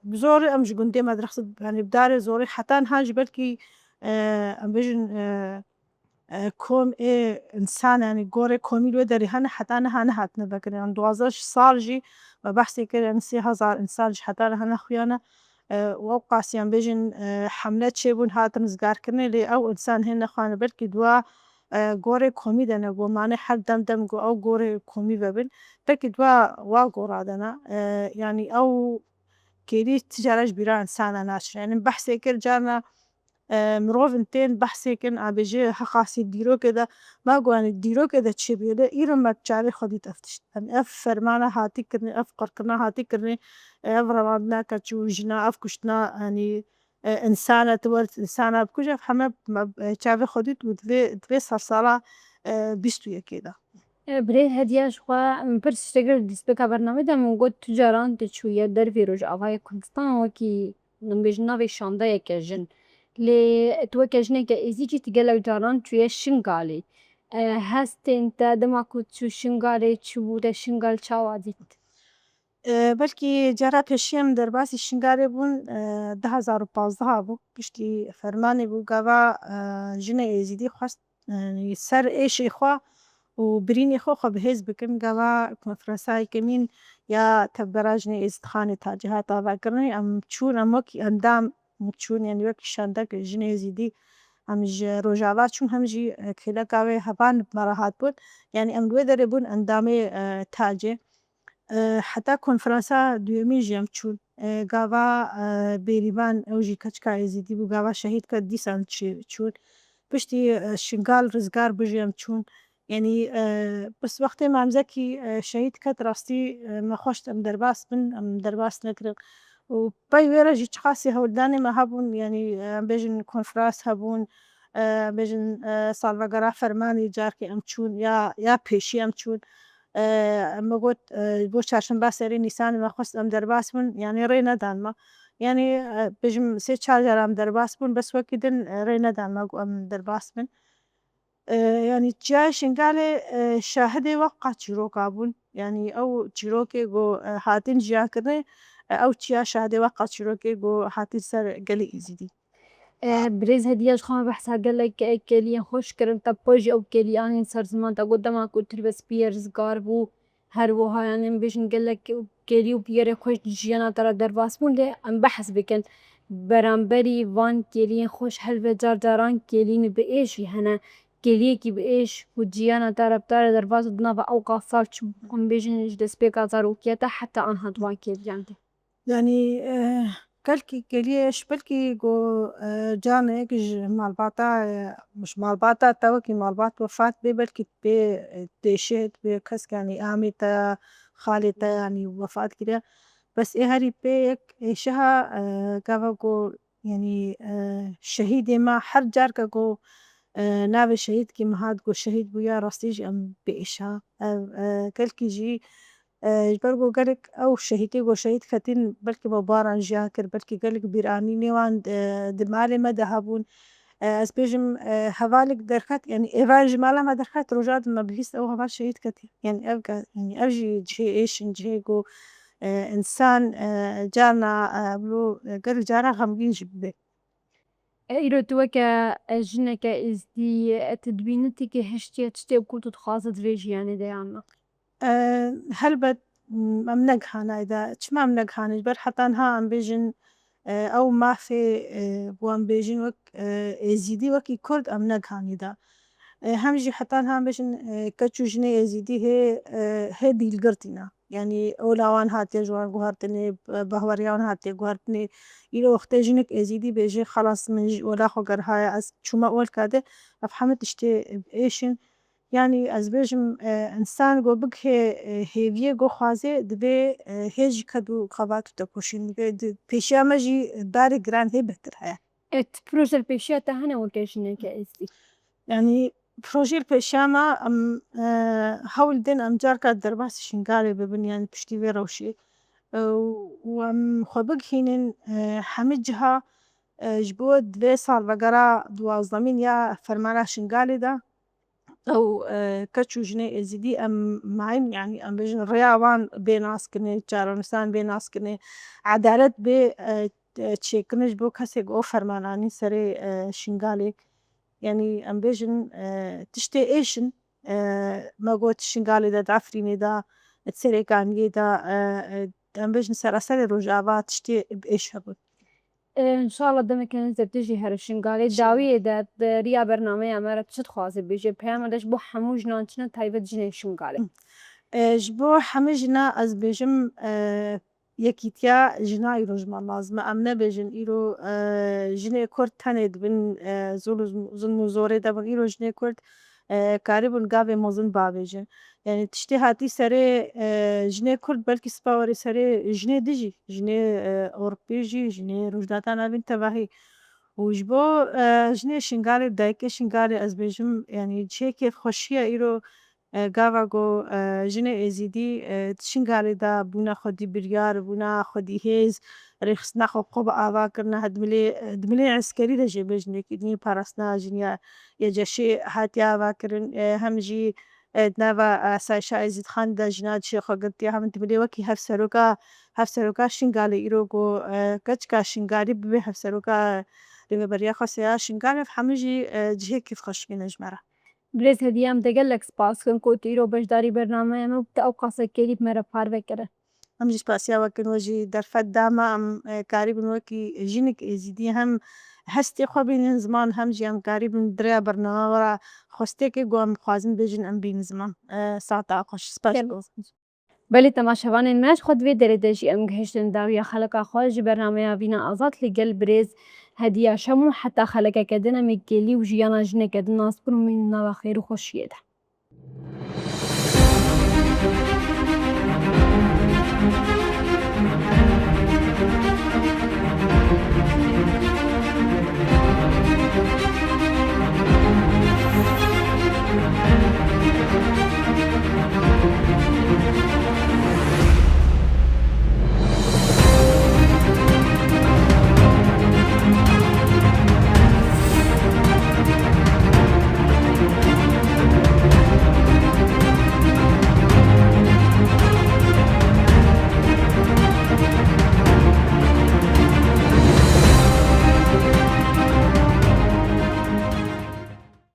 bi zorê em ji gundê me direxsin, yanî bi darê zorê heta niha jî belkî, e, em bêjin, e, e, kom ê însan, yanî gorê komî li wê derê hene, heta niha nehatine vekirin. Yanî duwazdeh sal jî me behsê kir, yanî sê hezar însan jî heta niha nexuyane. E, û ew qas, yanî bêjin, e, hemle çêbûn, hatin rizgarkirinê, lê ew însan hê nexuyane, belkî dua, e, gorê komî de ne, got, mane her dem dem got ew gorê komî vebin. Belkî dua wa gora de ne. E, yanî ew kêlî ti cara ji bîra însana naçin. Yanî behsê kir carna, e, mirovin tên behsê kin, a bêje heqasî dîrokê de, ma got, yanî dîrokê de çêbûye de, îro me çavê xwe dît ev tişt. Yanî ev fermana hatî kirinê, ev qirkirina hatî kirinê, ev revandina keç û jina, ev kuştina, yanî, e, însana, tu wer însana bikuje, ev heme me, e, çavê xwe dît û di vê, di vê sersala, e, bîst û yekê de. E, birêz Hediya ji xwe, em pir tiştekir dîspêka bernamê de min got, tu caran tu çûye dervê Rojavayê Kurdistan wekî, em bêjin, navê şandeyeke jin. Lê tu weke jineke êzî jî tu gelek caran çûye Şingalê. E, hestên te dema ku tu çû Şingalê çi bû, te Şingal çawa dît? E, belkî cara pêşî em derbasî Şingalê bûn, e, du hezar û pazdeh bû. Piştî fermanê bû, gava, e, jinê êzîdî xwest, e, ser êşê xwe û birînê xwe, xwe bi hêz bikin. Gava konferansa yekemîn ya Tevgera Jinê Êzidxanê Tacê hat avakirinê. Em çûn, em wekî endam çûn, yanî wekî şandek jinê êzîdî em ji Rojava çûn, hem jî, e, kêleka wê heval bi me re hatibûn. Yanî em li wê derê bûn endamê, e, Tacê. E, heta konferansa duyemîn jî em çûn. E, gava, e, Bêrîvan, ew jî keçika êzîdî bû, gava şehîd ket, dîsan çi-, çûn. Piştî, e, Şingal rizgar bû jî em çûn. Yanî, e, bes wextê Mamzekî, e, şehîd ket, rastî, e, me xwest em derbas bin, em derbas nekirin. Û pey wê re jî çiqasî hewldanê me hebûn, yanî, e, em bêjin konferans hebûn, e, em bêjin, e, salvegera fermanê carkê em çûn, ya, ya pêşî em çûn. E, me got, e, bo çarşemba serê Nîsanê me xwest em derbas bin, yanî rê nedan me. Yanî, e, bêjim sê çar cara em derbas bûn, bes wekî din, e, rê nedan me ku em derbas bin. E, yanî çiyayê Şingalê, e, şahidê wek qas çîroka bûn. Yanî ew çîrokê ku, e, hatin jiyakirinê, e, ew çiya şahidê wek qas çîrokê ku hatin ser gelê Êzîdî. E, birêz Hediya, ji xwe me behsa gelek, e, kêliyên xweş kirin. Te pê jî ew kêliyan yên ser ziman te got, dema ku tu li Bespiyê rizgar bû, her wiha, yanî, em bêjin gelek kêlî û bûyerê xweş di jiyana te re derbas bûn, lê em behs bikin. Beramberî van kêliyên xweş, helbet car caran kêliyên bi êş jî hene. Kêliyekî bi êş ku jiyana te re bi te re derbas û di nava ew qas sal çû, em bêjin ji destpêka zarokiya te heta anha di van kêliyan de. Yanî, eh, gelkî kêliyê ji belkî ku, eh, carna yek ji malbata, eh, ji malbata te wekî malbat wefat bê, belkî pê, eh, têşê, pê kesk, yanî amê te, xalê te, yanî wefat kiriye. Bes ê herî pê yek êşiha, eh, gava ku, yanî, eh, şehîdê me her carke ku, eh, navê şehîdkî me hat ku şehîd bûya, rastî jî em bi êşa. Ev, eh, gelkî jî E, ji ber ku gelek ew şehîdê ku şehîd ketîn, belkî me baran jiya kir, belkî gelek bîranînê wan, e, di malê me de hebûn. E, ez bêjim, e, hevalek derket, yanî êvar ji mala me derket, roja din me bihîst ew heval şehîd ketî. Yanî ev ge-, yanî ev jî cihê êş in, cihê ku, e, însan, e, carna, e, bilo, e, gelek cara xemgîn jî bibe. E, îro tu weke, e, jineke êzdî, e, tu dibînî tu kê hiştiye, tiştê ku tu dixwaze di vê jiyanê de yan na? E, helbet, m, em negihane de. Çima em negihane? Ji ber heta niha em bêjin, e, ew mafê, e, ku em bêjin wek, e, êzîdî, wekî kurd em negihanî de. E, hem jî heta niha em bêjin, e, keç û jinê êzîdî hê, e, hê dîlgirtî ne. Yanî ola wan hatiye ji wan guhertinê, e, bahweriya wan hatiye guhertinê. Îro wextê jinik êzîdî bêje, xelas min ji ola xwe gerhaye, ez çûme olka de, ev hemû tiştê êş in. Yanî ez bêjim, e, însan go bigihê, e, hêviyê go xwazê, divê, e, hê jî ked û xebat û tekoşîn bike. Di pêşiya me jî barê giran hê bêhtir heye. Evet, proje li pêşiya te hene weke jineke êzidî? Yanî projeyê li pêşiya me em, e, hewl din em carka derbasî Şingalê bibin, yanî piştî vê rewşê. E, û em xwe bigihînin, e, hemî ciha, e, ji bo di vê salvegera duwazdemîn ya fermana Şingalê de ew, e, keç û jinê êzidî em mayîn, yanî em bêjin rêya wan bê naskirinê, çarenûsan bê naskirinê, edalet bê, e, e, çêkirin ji bo kesê ku ew ferman anîn serê, e, Şingalê. Yanî em bêjin, e, tiştê êş in, e, me got Şingalê de, di Efrînê de, di Serêkaniyê de, e, e, em bêjin seraserê Rojava tiştê bi êş hebûn. E, înşallah demeke nêzîk tu jî here Şingalê. Înşallah. Dawiyê de, di riya bernameya me re çi dixwaze bêje? Peyama te ji bo hemû jinan çi ne, taybet jinên Şingalê? Hı. E, ji bo hemî jina ez bêjim, e, yekîtiya jina îro ji me lazim e. Em nebêjin îro, e, jinê Kurd tenê di bin, e, zul û zim-, zilm û zorê de bin. Îro jinê Kurd, e, karîbûn gavê mezin bavêjin. Yanî tiştê hatî serê, e, jinê Kurd, belkî sipa werê serê jinê din jî, jinê, e, Ewropî jî, jinê Rojhilata Navîn tevahî. Û ji bo, e, jinê Şingalê, dayikê Şingalê ez bêjim, yanî cihê kêfxweşiya îro, e, gava ku, e, jinê êzîdî, e, di Şingalê de bûna xwedî biryar, bûna xwedî hêz, rêxistina xwe bi xwe bi ava kirine, he, di milê, di milê eskerî de jî bêjin, yekî dinê parastina jiniya YCŞ'ê hatiye ava kirin, e, hem jî, e, di nava asayişa Êzîdxanê de jina cihê xwe girtiye, hem di milê wekî hevseroka, hevseroka Şingalê îro ku, e, keçika Şingalî bibe hevseroka Rêveberiya Xwesê ya Şingalê, ev hemû jî, e, cihê kêfxweşiyê ne ji me re. Birêz Hediye, em te gelek spas dikin ku tu îro beşdarî bernameya me û tu ew qasa kêlî bi me re parve kirin. Em jî spasiya we dikin, we jî derfet da me, em, e, karîbin wekî jinik êzîdî hem hestê xwe bînin ziman, hem jî em karîbin di rêya bername we re xwestekê ku em dixwazin bêjin em bînin ziman. E, saeta xweş, spas ji bo. Belê temaşevanên me, ji xwe di vê derê de jî em gihiştin dawiya xeleka xwe ji bernameya Vîna Azad li gel birêz Hediya Şemo. Heta xelekeke din em ê kêlî û jiyana jineke din nas bikin û mînin nava xêr û xweşiyê de.